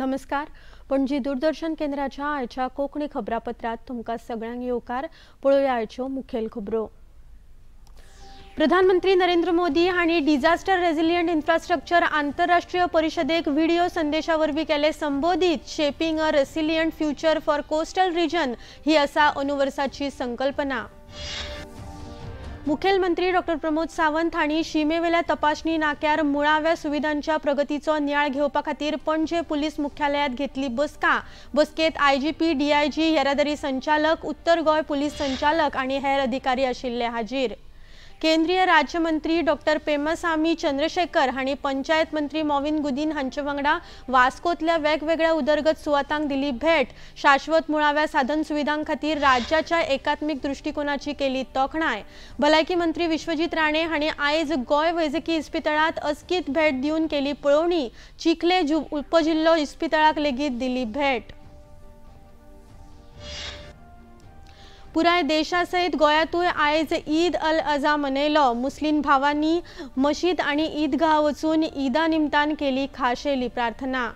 नमस्कार, पणजी दूरदर्शन केंद्राच्या आयच्या कोंकणी खबरापत्रात तुमकां सगळ्यांक येवकार. पळोवया आयच्यो मुखेल खबरो. प्रधानमंत्री नरेंद्र मोदी हांणी डिझास्टर रेझिलियंट इन्फ्रास्ट्रक्चर आंतरराष्ट्रीय परिशदेक व्हिडिओ संदेशा वरवीं केले संबोधीत. Shaping a resilient future for coastal region ही आसा अनुवर्साची संकल्पना. मुखेलमंत्री डॉ प्रमोद सावंत हांणी शिमेवेल्या तपासणी नाक्यार मुळाव्या सुविधांच्या प्रगतीचो नियाळ घेवपा खातीर पणजे पुलीस मुख्यालयांत घेतली बसका. बसकेत आयजीपी, डीआयजी, येरादारी संचालक, उत्तर गोंय पुलीस संचालक आनी हेर अधिकारी आशिल्ले हाजीर. केंद्रीय राज्यमंत्री डॉ पेमासामी चंद्रशेखर हांणी पंचायत मंत्री मॉविन गुदीन हांचे वांगडा वास्कोतल्या वेगवेगळ्या उदरगत सुवातांक दिली भेट. शाश्वत मुळाव्या साधन सुविधां खातीर राज्याच्या एकात्मीक दृष्टिकोनाची केली तोखणाय. भलायकी मंत्री विश्वजीत राणे हांणी आयज गोंय वैजकी इस्पितळांत अचकीत भेट दिवन केली पळोवणी. चिखले उपजिल्लो इस्पितळाक लेगीत दिली भेट. पुराय देशासयत गोंयांतूय आयज ईद अल अझा मनयलो. मुस्लिम भावांनी मशीद आनी ईदगाह वचून ईदा निमतान केली खाशेली प्रार्थना.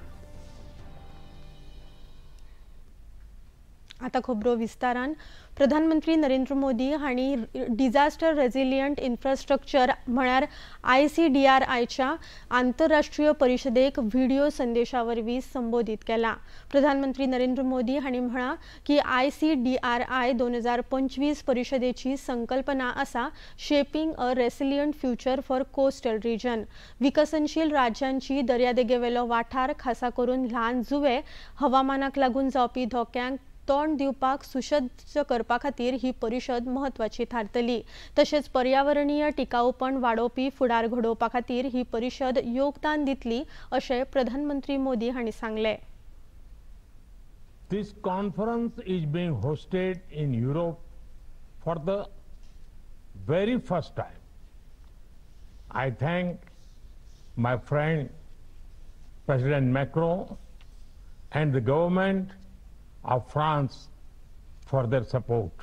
आता खबरो विस्तारान. प्रधानमंत्री नरेंद्र मोदी हांणी डिझास्टर रेझिलियंट इन्फ्रास्ट्रक्चर म्हळ्यार आयसीडीआरआयच्या आंतरराष्ट्रीय परिशदेक व्हिडिओ संदेशा वरवीं संबोधीत केला. प्रधानमंत्री नरेंद्र मोदी हांणी म्हळां की आयसीडीआरआय 2025 परिशदेची संकल्पना आसा shaping a resilient future for coastal region. विकसनशील राज्यांची दर्यादेगेवेलो वाठार खासा करून ल्हान जुवे हवामानाक लागून जावपी धोक्यांक तोंड दिवपाक सुसज्ज करपा खातीर ही परिशद म्हत्वाची थारतली. तशेंच पर्यावरणीय टिकाऊपण वाडोवपी फुडार घडोवपा खातीर ही परिशद योगदान दितली अशें प्रधानमंत्री मोदी हांणी सांगलें. This conference is being hosted in Europe for the very first time. I thank my friend President Macron and the government of France for their support.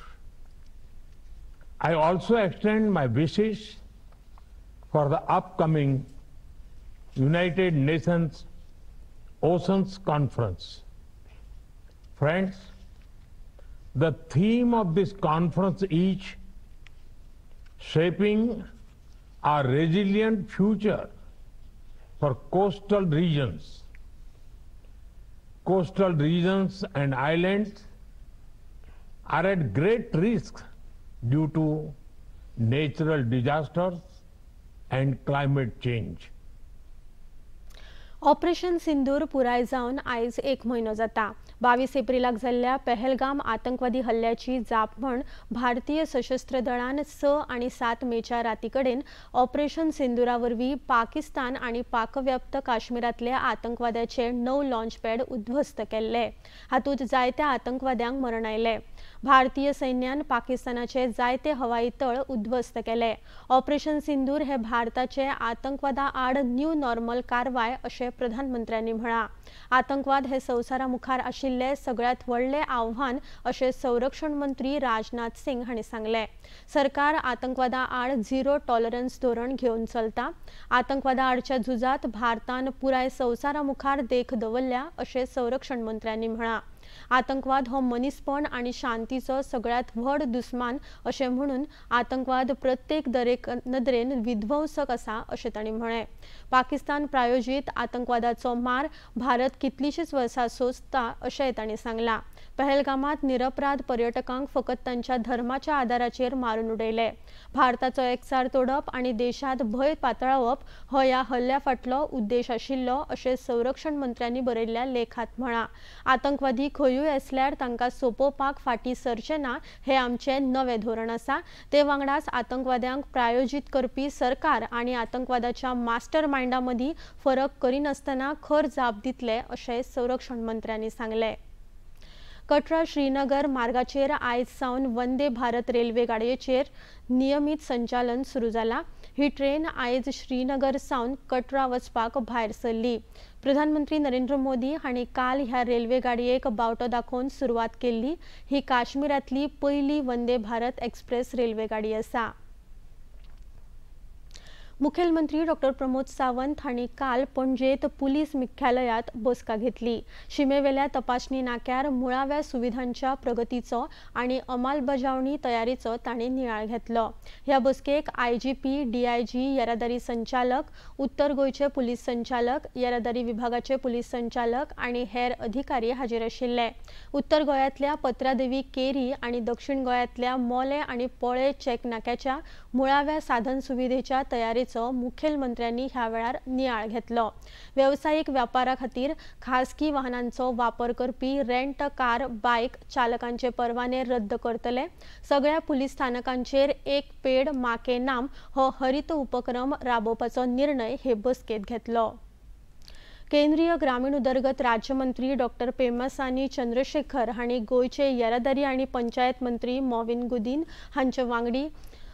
I also extend my wishes for the upcoming United Nations Oceans Conference. Friends, the theme of this conference is shaping a resilient future for coastal regions. Coastal regions and islands are at great risk due to natural disasters and climate change. Operation Sindoor पुराय जावन आयज एक म्हयनो जाता. 22 एप्रिलाक जाल्ल्या पहलगाम आतंकवादी हल्ल्याची जाप म्हण भारतीय सशस्त्र दळान 6 आनी 7 मेच्या राती कडेन ऑपरेशन सिंदूरा वरवीं पाकिस्तान आनी पाकव्याप्त काश्मीरांतल्या आतंकवाद्याचे 9 लॉन्च पॅड उद्ध्वस्त केल्ले. हातूंत जायत्या आतंकवाद्यांक मरण आयलें. भारतीय सैन्यान पाकिस्तानाचे जायते हवाई तळ उद्ध्वस्त केले. ऑपरेशन सिंदूर हे भारताचे आतंकवादा आड न्यू नॉर्मल कारवाय अशें प्रधानमंत्र्यांनी म्हळां. आतंकवाद हे संवसारा मुखार आशिल्ले सगळ्यांत व्हडलें आव्हान अशें संरक्षण मंत्री राजनाथ सिंग हांणी सांगलें. सरकार आतंकवादा आड झिरो टॉलरन्स धोरण घेवन चलता. आतंकवादा आडच्या झुजांत भारतान पुराय संवसारा मुखार देख दवरल्या अशें संरक्षण मंत्र्यांनी म्हळां. आतंकवाद हो मनीसपण आनी शांतीचो सगळ्यांत व्हड दुस्मान अशें म्हणून आतंकवाद प्रत्येक दरेक नदरेन विध्वंसक आसा अशें तांणी म्हळें. पाकिस्तान प्रायोजीत आतंकवादाचो मार भारत कितलीशीच वर्सां सोंसता अशेंय तांणी सांगलां. पहलगामांत निरपराध पर्यटकांक फकत तांच्या धर्माच्या आदाराचेर मारून उडयले. भारताचो एकचार तोडप आनी देशांत भंय पातळावप हो ह्या हल्ल्या फाटलो उद्देश आशिल्लो अशें संरक्षण मंत्र्यांनी बरयल्ल्या लेखांत म्हळां. आतंकवादी खंयूय आसल्यार तांकां सोंपोवपाक फाटीं सरचें ना हें आमचें नवें धोरण आसा. ते वांगडाच आतंकवाद्यांक प्रायोजीत करपी सरकार आनी आतंकवादाच्या मास्टर मायंडा मदीं फरक करिनासतना खर जाप दितले अशें संरक्षण मंत्र्यांनी सांगलें. कटरा श्रीनगर मार्गाचेर आयज सावन वंदे भारत रेल्वे गाडयेचेर नियमीत संचालन सुरू जाला. ही ट्रेन आयज श्रीनगर सावन कटरा वचपाक भायर सरली. प्रधानमंत्री नरेंद्र मोदी हांणी काल ह्या रेल्वे गाडयेक बावटो दाखोवन सुरवात केल्ली. ही काश्मीरांतली पयली वंदे भारत एक्सप्रेस रेल्वे गाडी आसा. मुखेलमंत्री डॉक्टर प्रमोद सावंत हांणी काल पणजेत पुलीस मुख्यालयात बसका घेतली. शिमेवेल्या तपासणी नाक्यार मुळाव्या सुविधांच्या प्रगतीचो आनी अंमलबजावणी तयारीचो तांणी नियाळ घेतलो. ह्या बसकेक आयजीपी, डीआयजी, येरादारी संचालक, उत्तर गोंयचे पुलीस संचालक, येरादारी विभागाचे पुलीस संचालक आनी हेर अधिकारी हाजीर आशिल्ले. उत्तर गोंयांतल्या पत्रादेवी केरी आनी दक्षिण गोंयांतल्या मोले आनी पोळे चेक नाक्याच्या मुळाव्या साधन सुविधेच्या तयारेचो मुखेलमंत्र्यांनी ह्या वेळार नियाळ घेतलो. वेवसायीक व्यापारा खातीर खासगी वाहनांचो वापर करपी रेंट कार बायक चालकांचे परवाने रद्द करतले. सगळ्या पुलीस स्थानकांचेर एक पेड माके नाम हो हरित उपक्रम राबोवपाचो निर्णय हे बसकेत घेतलो. केंद्रीय ग्रामीण उदरगत राज्यमंत्री डॉक्टर पेम्मासानी चंद्रशेखर हांणी गोंयचे येरादारी आनी पंचायत मंत्री मॉविन गुदीन हांचे वांगडी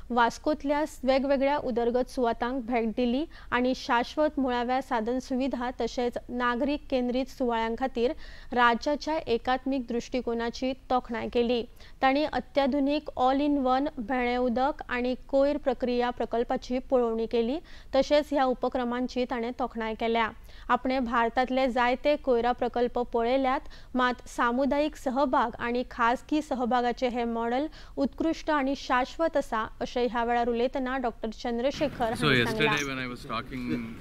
वास्कोतल्या वेगवेगळ्या उदरगत सुवातांक भेट दिली आनी शाश्वत मुळाव्या साधन सुविधा तशेंच नागरीक केंद्रीत सुवाळ्यां खातीर राज्याच्या एकात्मीक दृश्टिकोनाची तोखणाय केली. तांणी अत्याधुनीक ऑल इन वन भेणे उदक आनी कोयर प्रक्रिया प्रकल्पाची पळोवणी केली तशेंच ह्या उपक्रमांची ताणें तोखणाय केल्या. आपणे भारतांतले जायते कोयरा प्रकल्प पळयल्यात, मात सामुदायीक सहभाग आनी खासगी सहभागाचे हे मॉडेल उत्कृश्ट आनी शाश्वत आसा अशें ह्या वेळार उलयतना डॉक्टर चंद्रशेखर हांणी सांगलां. So yesterday when I was talking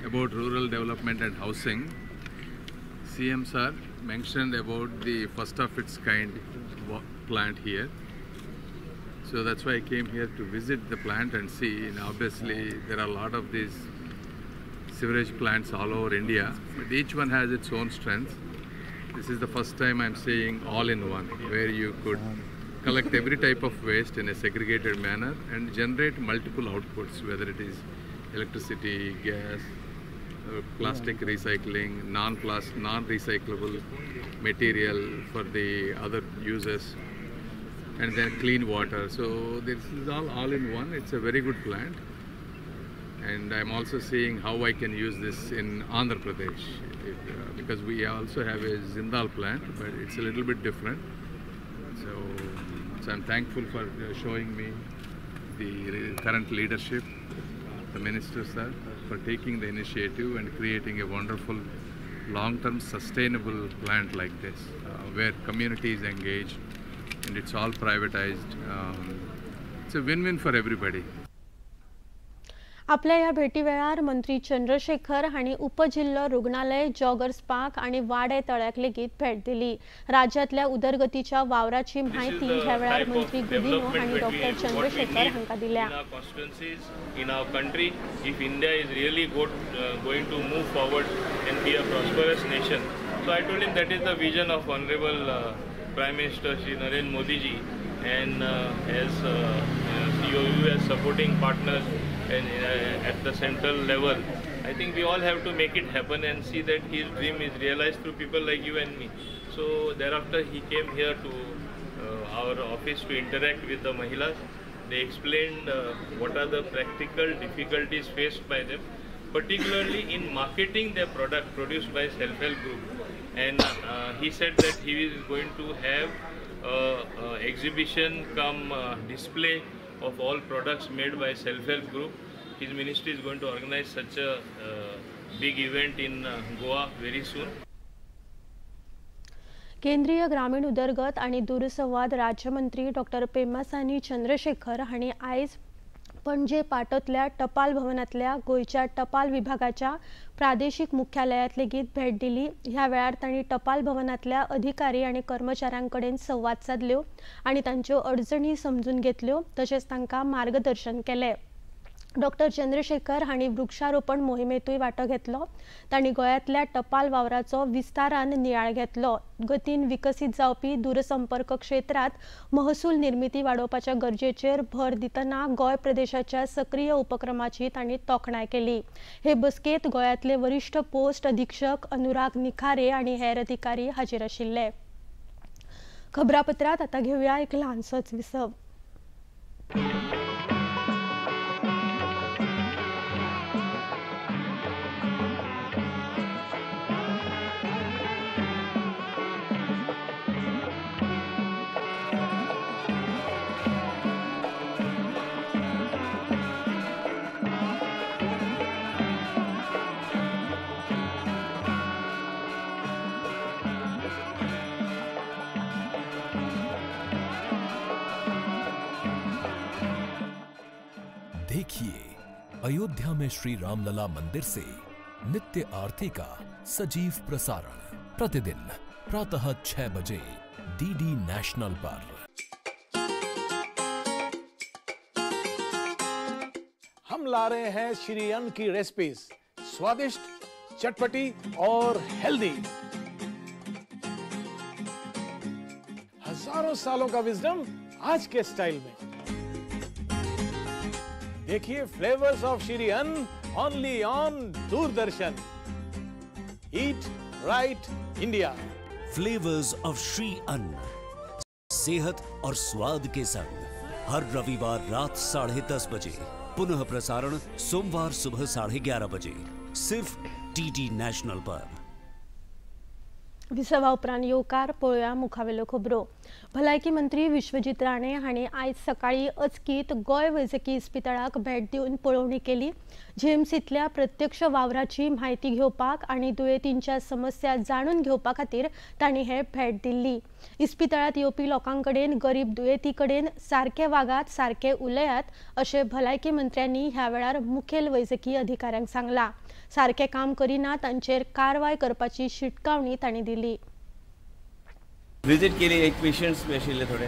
about rural development and housing, CM sir mentioned about the first of its kind plant here. So that's why I came here to visit the plant and see. And obviously there are a lot of these sewerage plants all over India, but each one has its own strengths. This is the first time I'm seeing all in one, where you could collect every type of waste in a segregated manner and generate multiple outputs, whether it is electricity, gas, plastic recycling, non-recyclable material for the other users, and then clean water. So this is all in one. It's a very good plant. And I'm also seeing how I can use this in Andhra Pradesh, because we also have a Jindal plant, but it's a little bit different. So I'm thankful for showing me the current leadership, the minister sir, for taking the initiative and creating a wonderful long-term sustainable plant like this, where community is engaged and it's all privatized. It's a win-win for everybody. आपल्या ह्या भेटी वेळार मंत्री चंद्रशेखर हांणी उपजिल्लो रुग्णालय, joggers park आनी वाडे तळ्याक लेगीत भेट दिली. राज्यांतल्या उदरगतीच्या वावराची म्हायती ह्या वेळार मंत्री गुदिन्हो हांणी डॉक्टर चंद्रशेखर हांकां दिल्या. In our country, if India is really going to move forward and be a prosperous nation. So I told him that is the vision of Honorable Prime Minister Shri Narendra Modi ji, and as COU as supporting partners and at the central level, I think we all have to make it happen and see that his dream is realized through people like you and me. So thereafter he came here to our office to interact with the Mahilas. They explained what are the practical difficulties faced by them, particularly in marketing their product produced by self-help group. And he said that he is going to have exhibition come display of all products made by self-help group. His ministry is going to organize such a big event in Goa very soon. केंद्रीय ग्रामीण उदरगत आनी दूरसंवाद राज्यमंत्री doctor Pemmasani Chandrashekhar हांणी आयज पणजे पाटोतल्या टपाल भवनांतल्या गोंयच्या टपाल विभागाच्या प्रादेशीक मुख्यालयांत लेगीत भेट दिली. ह्या वेळार तांणी टपाल भवनांतल्या अधिकारी आनी कर्मचाऱ्यां कडेन संवाद सादल्यो आनी तांच्यो अडचणी समजून घेतल्यो तशेंच तांकां मार्गदर्शन केलें. डॉक्टर चंद्रशेखर हांणी वृक्षारोपण मोहिमेतूय वांटो घेतलो. तांणी गोंयांतल्या टपाल वावराचो विस्तारान नियाळ घेतलो. गतीन विकसीत जावपी दूरसंपर्क क्षेत्रांत महसूल निर्मिती वाडोवपाच्या गरजेचेर भर दितना गोंय प्रदेशाच्या सक्रीय उपक्रमाची तांणी तोखणाय केली. हे बसकेंत गोंयांतले वरिश्ठ पोस्ट अधीक्षक अनुराग निखारे आनी हेर अधिकारी हाजीर आशिल्ले. खबरापत्रांत आतां घेवया एक ल्हानसोच विसव. देखिए अयोध्या में श्री रामलला मंदिर से नित्य आरती का सजीव प्रसारण प्रतिदिन प्रातः 6 बजे डीडी नेशनल पर। हम ला रहे हैं श्री अन्न की रेसिपीज, स्वादिष्ट, चटपटी और हेल्दी। हजारों सालों का विजडम आज के स्टाइल में। देखिए flavours of Shri Anna only on Doordarshan. Eat right India. Flavours of Shri Anna, सेहत और स्वाद के संग, हर रविवार रात 10:30 बजे, पुनः प्रसारण सोमवार सुबह 11:30 बजे, सिर्फ डीडी नेशनल पर। विसवा उपरांत येवकार पळोवया मुखावेल्यो खबरो। भलायकी मंत्री विश्वजीत राणे हांणी आयज सकाळी अचकीत गोंय वैजकी इस्पितळाक भेट दिवन पळोवणी केली। जीएमसींतल्या प्रत्यक्ष वावराची म्हायती घेवपाक आनी दुयेंतींच्या समस्या जाणून घेवपा खातीर तांणी हे भेट दिल्ली। इस्पितळांत येवपी लोकां कडेन, गरीब दुयेंती कडेन सारके वागात, सारके उलयात अशें भलायकी मंत्र्यांनी ह्या वेळार मुखेल वैजकी अधिकाऱ्यांक सांगलां। सारकें काम करिना तांचेर कारवाय करपाची शिटकावणी तांणी दिली। विजीट केली, एक पेशंट्स बी आशिल्ले थोडे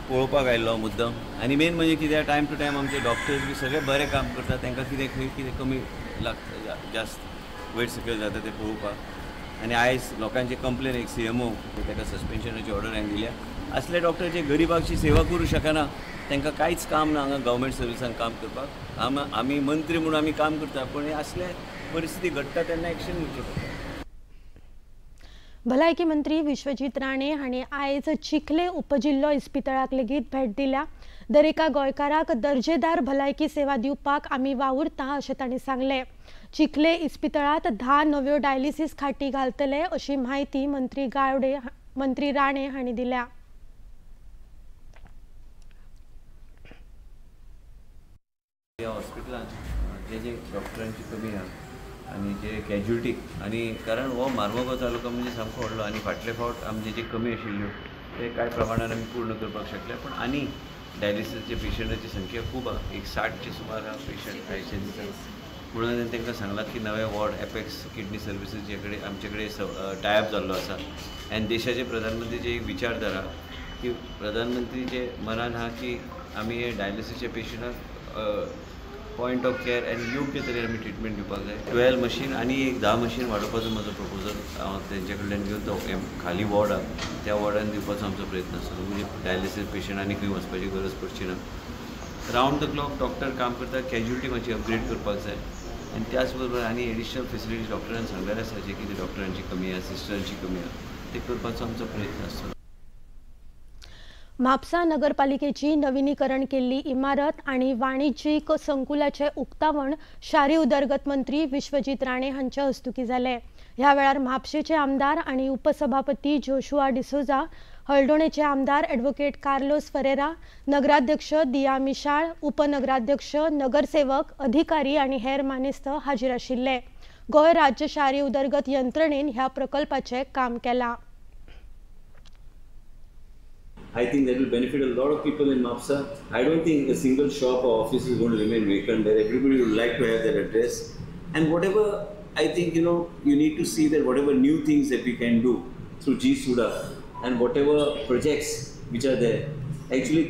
पळोवपाक आयिल्लो मुद्दम। आनी मेन म्हणजे कितें, टायम टू टायम आमचे डॉक्टर्स बी सगळे बरे काम करतात, तांकां कितें खंय कितें कमी लागता, जास्त वयर सकयल जाता तें पळोवपाक। आनी आयज लोकांचे कंप्लेन, एक CMO ताका सस्पेन्शनाची ऑर्डर हांवें दिल्या। असले डॉक्टर जे गरिबाची सेवा करूं शकना, तांकां कांयच काम ना हांगा गव्हर्मेंट सर्विसान काम करपाक। आमी मंत्री म्हणून आमी काम करता, पूण हे असले परिस्थिती घडटा तेन्ना एक्शन घेवचें पडटा। भलायकी मंत्री विश्वजीत राणे हांणी आयज चिखले उपजिल्लो इस्पितळाक लेगीत भेट दिल्या। दरेका गोंयकाराक दर्जेदार भलायकी सेवा दिवपाक आमी वावुरता अशें तांणी सांगलें। चिखले इस्पितळांत 10 नव्यो डायलिसीस खाटी घालतले अशी म्हायती मंत्री राणे हांणी दिल्या। ह्या हॉस्पिटलांत जे जे डॉक्टरांची कमी आहा आनी जे कॅज्युलिटी, आनी कारण हो मार्मोगांव तालुका म्हणजे सामको व्हडलो आनी फाटले फावट आमचे जे कमी आशिल्ल्यो ते कांय प्रमाणान आमी पूर्ण करपाक शकले, पूण आनी डायलिसीसचे पेशंटाची संख्या खूब आहा, एक 60चे सुमार आहा पेशंट डायलिसीसाक। म्हणून तांकां सांगलां की नवे वॉर्ड एपेक्स किडनी सर्विसीस कडेन आमचे कडेन टायप जाल्लो आसा। आनी देशाचे प्रधानमंत्रीची एक विचारधारा की प्रधानमंत्रीचे मनान आहा की आमी हे डायलिसीसच्या पेशंटाक पॉयंट ऑफ केअर आनी योग्य तरेन आमी ट्रिटमेंट दिवपाक जाय। 12 मशीन आनी एक 10 मशीन वाडोवपाचो म्हजो प्रपोजल हांव तेंचे कडल्यान घेवन तो खाली वॉर्ड आहा त्या वॉर्डान दिवपाचो आमचो प्रयत्न आसतलो, म्हणजे डायलिसीस पेशंट आनी खंय वचपाची गरज पडची ना। रावंड the clock doctor काम करता, कॅज्युलिटी मातशी अपग्रेड करपाक जाय आनी त्याच बरोबर आनी एडिशनल फेसिलिटीज डॉक्टरान सांगलेलें आसा, जे कितें डॉक्टरांची कमी आहा, सिस्टरांची कमी आहा, ते करपाचो आमचो प्रयत्न आसतलो। म्हापसा नगरपालिकेची नविनीकरण केल्ली इमारत आनी वाणिज्यीक संकुलाचे उक्तावण शारी उदरगत मंत्री विश्वजीत राणे हांच्या हस्तुकी जालें। ह्या वेळार म्हापशेचे आमदार आनी उपसभापती जोशुआ डिसोजा, हळदोणेचे आमदार ॲडव्होकेट कार्लोस फरेरा, नगराध्यक्ष दिया मिशाळ, उपनगराध्यक्ष, नगरसेवक, अधिकारी आनी हेर मानेस्त हाजीर आशिल्ले। गोंय राज्य शारी उदरगत यंत्रणेन ह्या प्रकल्पाचें काम केलां। I think that will benefit a lot of people in Mapsa. I don't think a single shop or office is going to remain vacant there. Everybody would like to have their address. And whatever, I think, you know, you need to see that whatever new things that we can do through GSUDA and whatever projects which are there. Actually,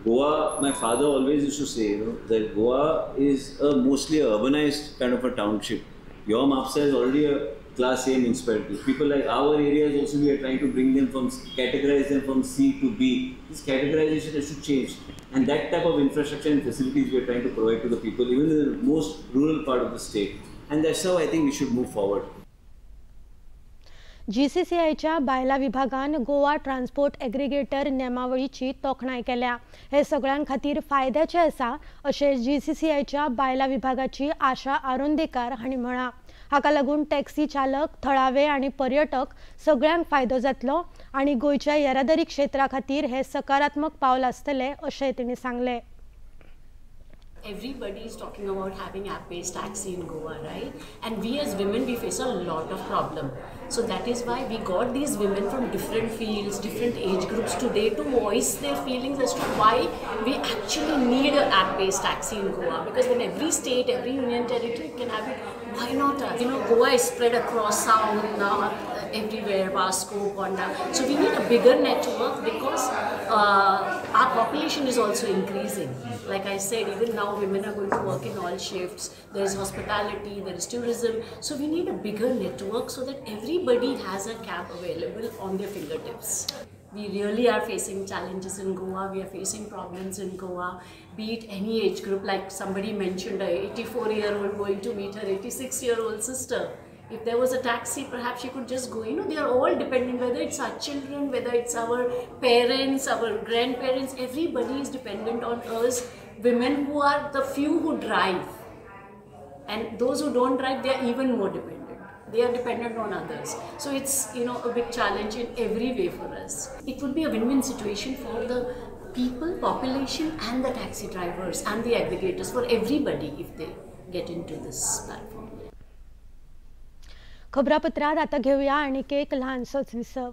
Goa, my father always used to say, you know, that Goa is a mostly urbanized kind of a township. Your Mapsa is already a Class A municipality. People like our areas also, we are trying to bring them from, categorize them from C to B. This categorization has to change, and that type of infrastructure and facilities we are trying to provide to the people, even in the most rural part of the state. And that's how I think we should move forward. GCCIच्या बायला विभागान Goa transport aggregator नेमावळीची तोखणाय केल्या। हे सगळ्यां खातीर फायद्याचे आसा अशें GCCIच्या बायला विभागाची आशा आरोंदेकार हांणी म्हळां। हाका लागून टॅक्सी चालक, थळावे आनी पर्यटक सगळ्यांक फायदो जातलो आनी गोंयच्या येरादारी क्षेत्रा खातीर हे सकारात्मक पावल आसतलें अशें तिणें सांगलें। Everybody is talking about having app-based taxi in Goa, right? And we as women, we face a lot of problem. So that is why we got these women from different fields, different age groups today to voice their feelings as to why we actually need an app-based taxi in Goa. Because when every state, every union territory can have it, why not us? You know, Goa is spread across south, north, everywhere, Vasco, Ponda. So we need a bigger network because our population is also increasing. Like I said, even now women are going to work in all shifts. There is hospitality, there is tourism. So we need a bigger network so that everybody has a cab available on their fingertips. We really are facing challenges in Goa. We are facing problems in Goa, be it any age group. Like somebody mentioned, an 84-year-old going to meet her 86-year-old sister. If there was a taxi, perhaps she could just go. You know, they are all dependent, whether it's our children, whether it's our parents, our grandparents, everybody is dependent on us, women who are the few who drive. And those who don't drive, they are even more dependent. They are dependent on others. So it's, you know, a big challenge in every way for us. It would be a win-win situation for the people, population, and the taxi drivers and the aggregators, for everybody if they get into this platform. खबरापत्रात आता घेऊया आणखी एक लहानसोच विसव.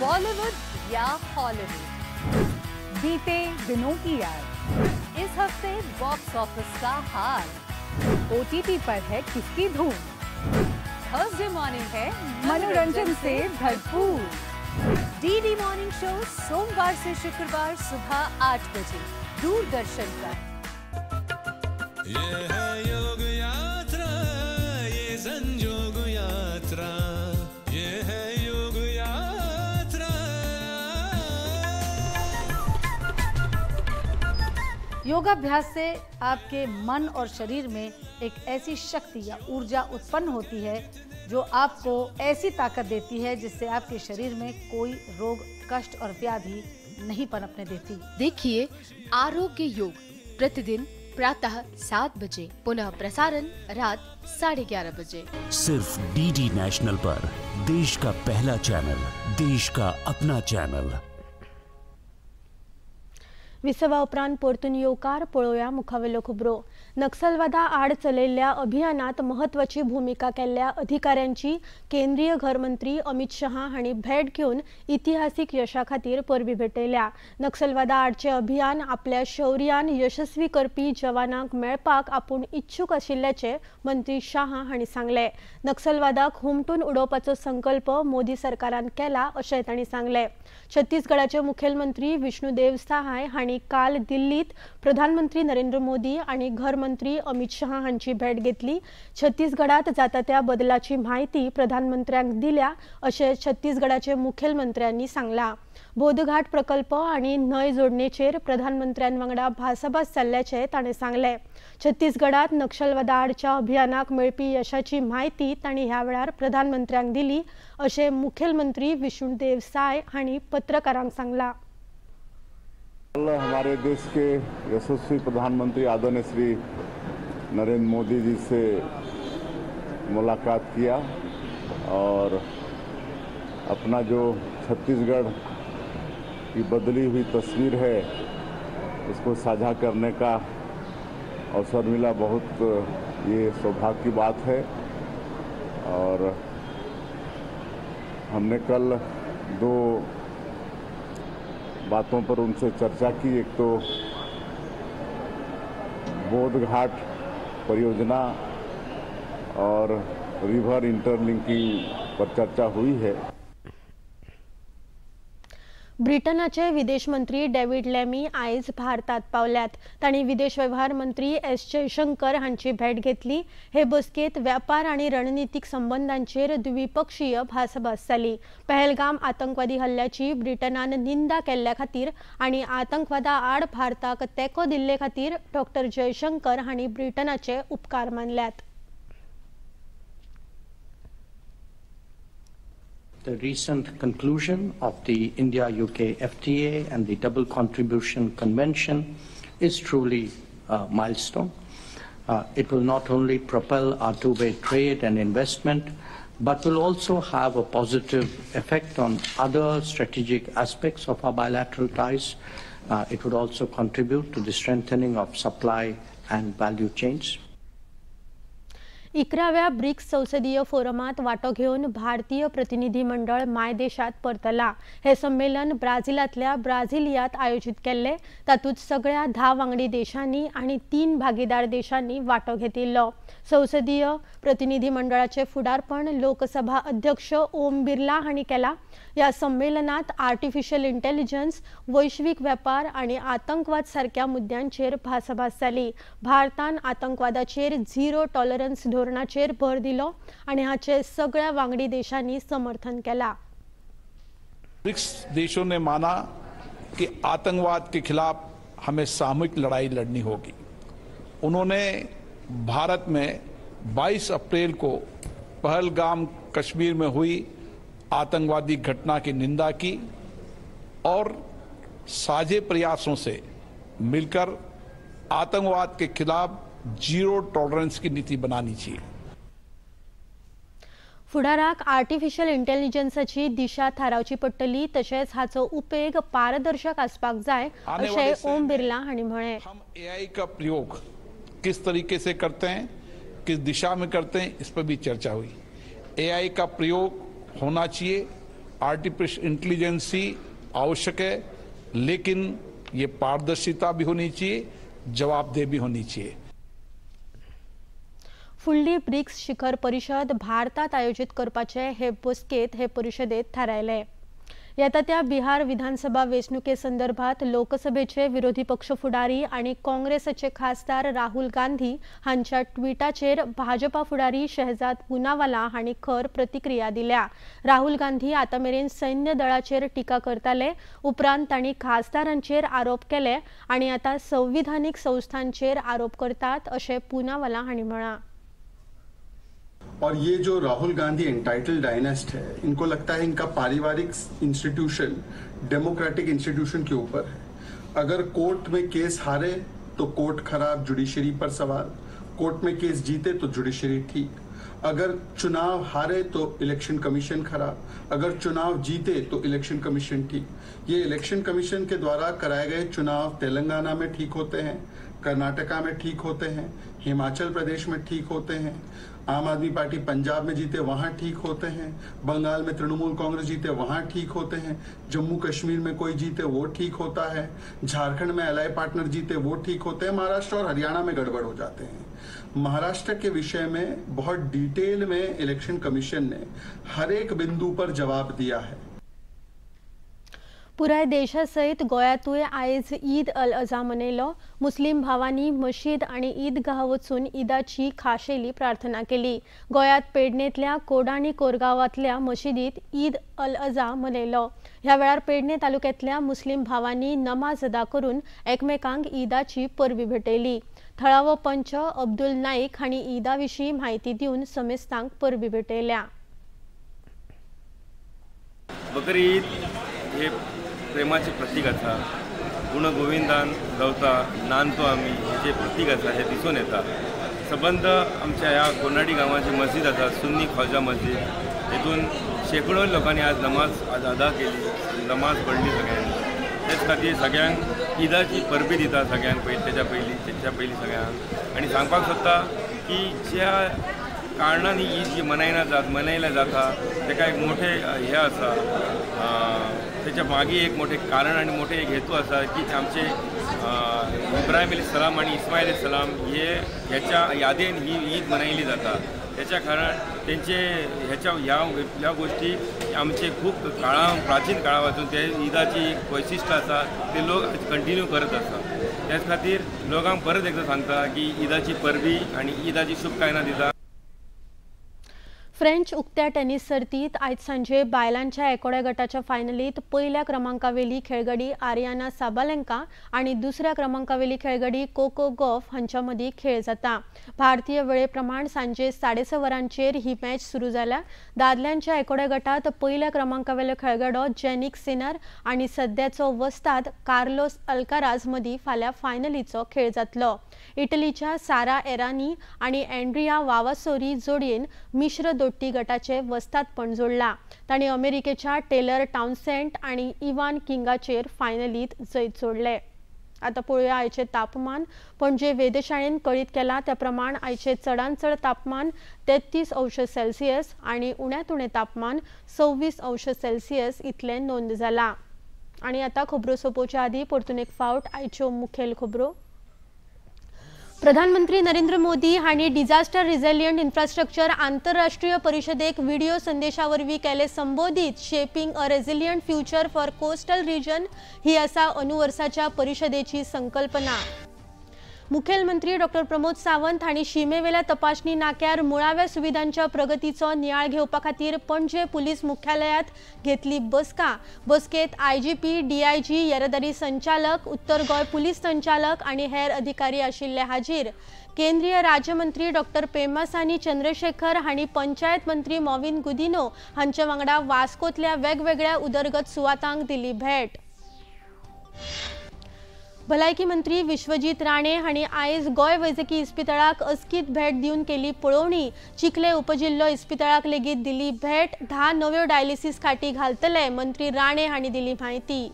बॉलीवुड या Hollywood, बीते दिनों की याद, इस हफ्ते बॉक्स ऑफिस का हाल, ओटीटी पर है किसकी धूम, थर्सडे मॉर्निंग है मनोरंजन से भरपूर, डीडी मॉर्निंग शो सोमवार से शुक्रवार सुबह 8 बजे दूरदर्शन पर। ये है योग यात्रा, ये संजोग यात्रा, ये है योग यात्रा। योगाभ्यास से आपके मन और शरीर में एक ऐसी शक्ति या ऊर्जा उत्पन्न होती है जो आपको ऐसी ताकत देती है जिससे आपके शरीर में कोई रोग, कष्ट और व्याधि नहीं पनपने देती। देखिए आरोग्य योग प्रतिदिन प्रातः 7 बजे, पुनः प्रसारण रात 11:30 बजे, सिर्फ डीडी नेशनल पर, देश का पहला चैनल, देश का अपना चैनल। विसवा उपरांत परतून येवकार. पळोवया मुखावेल्यो खबरो. नक्षलवादा आड चलयल्ल्या अभियानात महत्वाची भूमिका केल्ल्या अधिकाऱ्यांची केंद्रीय घरमंत्री अमित शहा हांणी भेट घेवन इतिहासीक यशा खातीर परबी भेटयल्या. नक्षलवादा आडचें अभियान आपल्या शौर्यान यशस्वी करपी जवानांक मेळपाक आपूण इच्छूक आशिल्ल्याचें मंत्री शहा हांणी सांगलें. नक्षलवादाक हुमटून उडोवपाचो संकल्प मोदी सरकारान केला अशें तांणी सांगलें. छत्तीसगडाचे मुखेलमंत्री विष्णुदेव सहाय हांणी काल दिल्लीत प्रधानमंत्री नरेंद्र मोदी आणि घरमंत्री अमित शहा हांची भेट घेतली. छत्तीसगडात जाता त्या बदलाची म्हायती प्रधानमंत्र्यांक दिल्या अशें छत्तीसगडाचे मुखेलमंत्र्यांनी सांगला. बोधघाट प्रकल्प आणि न्हंय जोडणेचेर प्रधानमंत्र्यां वांगडा भासाभास जाल्ल्याचें ताणें सांगलें. छत्तीसगडात नक्षलवादा आडच्या अभियानाक मेळपी यशाची म्हायती तांणी ह्या वेळार प्रधानमंत्र्यांक दिली अशें मुखेलमंत्री विष्णुदेव साय हांणी पत्रकारांक सांगलां. कल हमारे देश के यशस्वी प्रधानमंत्री आदरणीय श्री नरेंद्र मोदी जी से मुलाकात किया और अपना जो छत्तीसगढ़ की बदली हुई तस्वीर है उसको साझा करने का अवसर मिला। बहुत ये सौभाग्य की बात है। और हमने कल दो बातों पर उनसे चर्चा की। एक तो बोधघाट परियोजना और रिवर इंटरलिंकिंग पर चर्चा हुई है। ब्रिटनाचे विदेश मंत्री डेव्हिड लॅमी आयज भारतात पावल्यात. तांणी विदेश वेव्हार मंत्री एस जयशंकर हांची भेट घेतली. हे बसकेत व्यापार आनी रणनितीक संबंदांचेर द्विपक्षीय भासाभास जाली. पहलगाम आतंकवादी हल्ल्याची ब्रिटनान निंदा केल्ल्या खातीर आनी आतंकवादा आड भारताक तेंको दिल्ले खातीर डॉक्टर जयशंकर हांणी ब्रिटनाचे उपकार मानल्यात. The recent conclusion of the India-UK FTA and the Double Contribution Convention is truly a milestone. It will not only propel our two-way trade and investment, but will also have a positive effect on other strategic aspects of our bilateral ties. It would also contribute to the strengthening of supply and value chains. 11व्या BRICS संसदीय फोरमात वांटो घेवन भारतीय प्रतिनिधी मंडळ मायदेशात परतला. हे संमेलन ब्राझिलांतल्या ब्राझिलियात आयोजीत केल्ले. तातूंत सगळ्या 10 वांगडी देशांनी आनी 3 भागीदार देशांनी वांटो घेतिल्लो. संसदीय प्रतिनिधी मंडळाचे फुडारपण लोकसभा अध्यक्ष ओम बिर्ला हांणी केला. ह्या संमेलनात आर्टिफिशियल इंटेलिजन्स, वैश्वीक वेपार आनी आतंकवाद सारक्या मुद्द्यांचेर भासाभास जाली. भारतान आतंकवादाचेर झिरो टॉलरन्स धोरणाचेर भर दिलो आनी हाचे सगळ्या वांगडी देशांनी समर्थन केला. ब्रिक्स देशों ने माना कि आतंकवाद के खिलाफ हमें सामूहिक लड़ाई लड़नी होगी. उन्होंने भारत में 22 अप्रैल को पहलगाम कश्मीर में हुई आतंकवादी घटना की निंदा की और साझे प्रयासों से मिलकर आतंकवाद के खिलाफ जीरो टॉलरेंस की नीति बनानी चाहिए. फुडाराक आर्टिफिशियल इंटेलिजन्साची दिशा थारावची पडटली, तशेंच हाचो उपेग पारदर्शक आसपाक जाय अशें ओम बिर्ला हांणी म्हळें. हम एआई का प्रयोग किस तरीके से करते हैं, किस दिशा में करते हैं, इस पर भी चर्चा हुई. एआई का प्रयोग होना चाहिए, आर्टिफिशियल इंटेलिजेंसी आवश्यक है, लेकिन ये पारदर्शिता भी होनी चाहिए, जवाबदेही भी होनी चाहिए. फुडली ब्रिक्स शिखर परिषद भारतात आयोजित करपाचे हे बसकेत हे परिषदेत थारायले. येता त्या बिहार विधानसभा वेंचणुके संदर्भात लोकसभेचे विरोधी पक्ष फुडारी आनी काँग्रेसाचे खासदार राहुल गांधी हांच्या ट्विटाचेर भाजपा फुडारी शहजाद पुनावाला हांणी खर प्रतिक्रिया दिल्या. राहुल गांधी आतां मेरेन सैन्य दळाचेर टिका करताले, उपरांत तांणी खासदारांचेर आरोप केले आनी आतां संविधानीक संस्थांचेर आरोप करतात अशें पुनावाला हांणी म्हळां. और ये जो राहुल गांधी एंटाइटल डायनेस्ट है, इनको लगता है इनका पारिवारिक इंस्टीट्यूशन डेमोक्रेटिक इंस्टीट्यूशन के ऊपर है. अगर कोर्ट में केस हारे तो कोर्ट खराब, जुडिशरी पर सवाल, कोर्ट में केस जीते तो जुडिशरी ठीक, अगर चुनाव हारे तो इलेक्शन कमीशन खराब, अगर चुनाव जीते तो इलेक्शन कमीशन ठीक. ये इलेक्शन कमीशन के द्वारा कराए गए चुनाव तेलंगाना में ठीक होते हैं, कर्नाटका में ठीक होते हैं, हिमाचल प्रदेश में ठीक होते हैं, आम आदमी पार्टी पंजाब में जीते वहाँ ठीक होते हैं, बंगाल में तृणमूल कांग्रेस जीते वहाँ ठीक होते हैं, जम्मू कश्मीर में कोई जीते वो ठीक होता है, झारखंड में एलाई पार्टनर जीते वो ठीक होते हैं, महाराष्ट्र और हरियाणा में गड़बड़ हो जाते हैं. महाराष्ट्र के विषय में बहुत डिटेल में इलेक्शन कमीशन ने हर एक बिंदु पर जवाब दिया है. पुराय देशासयत गोंयांतूय आयज ईद अल अझा मनयलो. मुस्लीम भावांनी मशीद आनी ईदगाह वचून ईदाची खाशेली प्रार्थना केली. गोंयांत पेडणेंतल्या कोडाणी कोरगांवांतल्या मशिदींत ईद अल अझा मनयलो. ह्या वेळार पेडणे तालुक्यांतल्या मुस्लीम भावांनी नमाज अदा करून एकमेकांक ईदाची परबी भेटयली. थळावो पंच अब्दुल नाईक हांणी ईदा विशीं म्हायती दिवन समेस्तांक परबी भेटयल्या. बकरी ईद हे प्रेमाचे प्रतीक आसा. गुण गोविंदान गावता नांदतो आमी हे जे प्रतीक आसा हे दिसून येता. सबंद आमच्या ह्या कोनाडी गांवाची मस्जिद आसा, सुन्नी ख्वाजा मस्जिद, हेतून शेकडो लोकांनी आज नमाज आज अदा केली, नमाज पडली सगळ्यांनी. तेच खातीर सगळ्यांक ईदाची परबी दिता सगळ्यांक पयलीं, तेच्या पयलीं सगळ्यांक. आनी सांगपाक सोदता की ज्या कारणान ही ईद जी मनयल्या जाता तेका एक मोठें हें आसा, तेच्या मागीर एक मोठें कारण आनी मोठे एक हेतू आसा की आमचे इब्राहिम अली सलाम आनी इस्मायल अली सलाम हे ह्याच्या यादेन ही ईद मनयली जाता. त्याच्या कारण तेंचे ह्याच्या ह्या गोष्टी आमचे खूब काळा प्राचीन काळा पासून ते ईदाची एक वैशिश्ट आसा, ते लोक कंटिन्यू करत आसा. त्याच खातीर लोकांक परत एकदां सांगता की ईदाची परबी आनी ईदाची शुभकामना दिता. फ्रेंच उक्त्या टेनिस सर्तीत आयज सांजे बायलांच्या एकोड्या गटाच्या फायनलीत पयल्या क्रमांकावेली खेळगडी आरियाना साबालेंका आनी दुसऱ्या क्रमांकावेली खेळगडी कोको गॉफ हांच्या मदीं खेळ जाता. भारतीय वेळे प्रमाण सांजे 6:30 वरांचेर ही मॅच सुरू जाल्या. दादल्यांच्या एकोड्या गटात पयल्या क्रमांकावेलो खेळगडो जेनिक सिनर आनी सद्याचो वस्ताद कार्लोस अल्काराज मदीं फाल्यां फायनलीचो खेळ जातलो. इटलीच्या सारा एरानी आनी एंड्रिया वावासोरी जोडयेन मिश्र दोट्टी गटाचे वस्तादपण जोडला. तांणी अमेरिकेच्या टेलर टाउनसेंट आनी इवान किंगाचेर फायनलीत जैत जोडले. आता पळोवया आयचे तापमान. पणजे वेधशाळेन कळीत केला त्या प्रमाण आयचे चडांत चड तापमान 33 अंश सेल्सियस आनी उण्यांत उणें तापमान 26 अंश सेल्सियस इतलें नोंद जाला. आनी आतां खबरो सोंपोवच्या आदी परतून एक फावट आयच्यो मुखेल खबरो. प्रधानमंत्री नरेंद्र मोदी हांणी डिझास्टर रिझिलियंट इन्फ्रास्ट्रक्चर आंतरराष्ट्रीय परिशदेक व्हिडिओ संदेशा वरवीं केले संबोधीत. Shaping a resilient future for coastal region ही आसा अनुवर्साच्या परिशदेची संकल्पना. मुखेलमंत्री डॉ प्रमोद सावंत हांणी शिमेवेल्या तपासणी नाक्यार मुळाव्या सुविधांच्या प्रगतीचो नियाळ घेवपा खातीर पणजे पुलीस मुख्यालयांत घेतली बसका. बसकेत आयजीपी, डीआयजी, येरादारी संचालक, उत्तर गोंय पुलीस संचालक आनी हेर अधिकारी आशिल्ले हाजीर. केंद्रीय राज्यमंत्री डॉ पेमासानी चंद्रशेखर हांणी पंचायत मंत्री मॉविन गुदिनो हांचे वांगडा वास्कोतल्या वेगवेगळ्या उदरगत सुवातांक दिली भेट. भलायकी मंत्री विश्वजीत राणे हांणी आयज गोंय वैजकी इस्पितळाक अचकीत भेट दिवन केली पळोवणी. चिखले उपजिल्लो इस्पितळाक लेगीत दिली भेट. 10 नव्यो डायलिसीस खाटी घालतले, मंत्री राणे हांणी दिली म्हायती.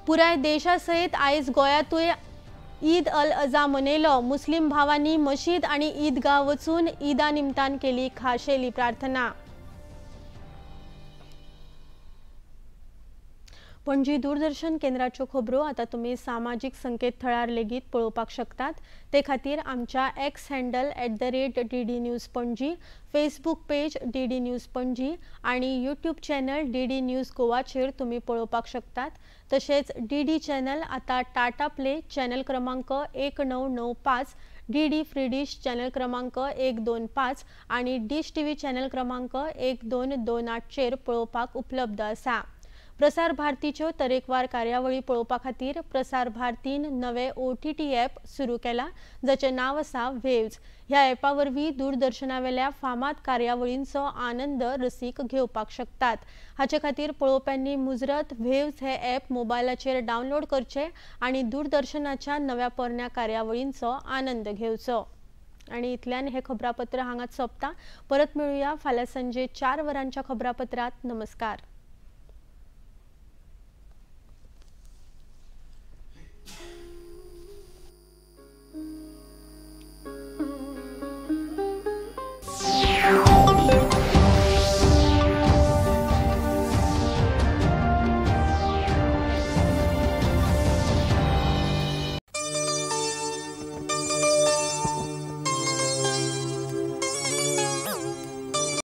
पुराय देशा सयत आयज गोंयांतूय ईद अल अजा मनयलो. मुस्लीम भावांनी मशीद आनी ईदगाह वचून ईदा निमतान केली खाशेली प्रार्थना. पणजी दूरदर्शन केंद्राच्यो खबरो आतां तुमी सामाजीक संकेतथळार लेगीत पळोवपाक शकतात. ते खातीर आमच्या X handle @DD News Panaji, Facebook page DD News Panaji आनी यूट्यूब चॅनल DD news गोवाचेर तुमी पळोवपाक शकतात. तशेंच DD channel आतां टाटा प्ले चॅनल क्रमांक 1995, DD free dish channel क्रमांक 125 आनी डिश टीव्ही चॅनल क्रमांक 1228चेर पळोवपाक उपलब्ध आसा. प्रसार भारतीच्यो तरेकवार कार्यावळी पळोवपा खातीर प्रसार भारतीन नवे OTT app सुरू केला, जाचें नांव आसा वेव्ज. ह्या ॲपा वरवीं दूरदर्शनावेल्या फामाद कार्यावळींचो आनंद रसीक घेवपाक शकतात. हाचे खातीर पळोवप्यांनी मुजरत वेव्ज हे ॲप मोबायलाचेर डावनलोड करचे आनी दूरदर्शनाच्या नव्या पोरण्या कार्यावळींचो आनंद घेवचो. आनी इतल्यान हे खबरापत्र हांगाच सोंपता. परत मेळुया फाल्यां सांजे 4 वरांच्या खबरापत्रांत. नमस्कार.